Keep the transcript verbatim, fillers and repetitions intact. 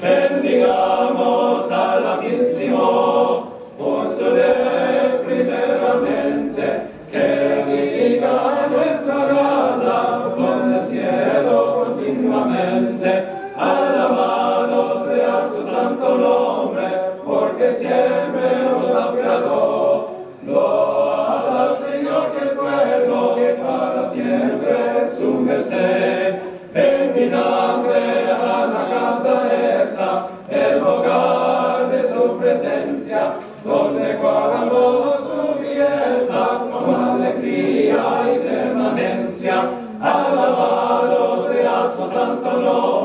Bendigamos al Altisimo, por su ley primeramente, ke diriga muestra raza kon el sielo kontinuamente. Alabado sea su santo nombre, porke siempre mos apiado. Load al Sinyor ke es bueno, ke para siempre es su merse. Bendida sea la kaza esta, el lugar de su prezensia, donde guardamos su fiesta kon alegria i permanensia. Alabado sea su santo nombre.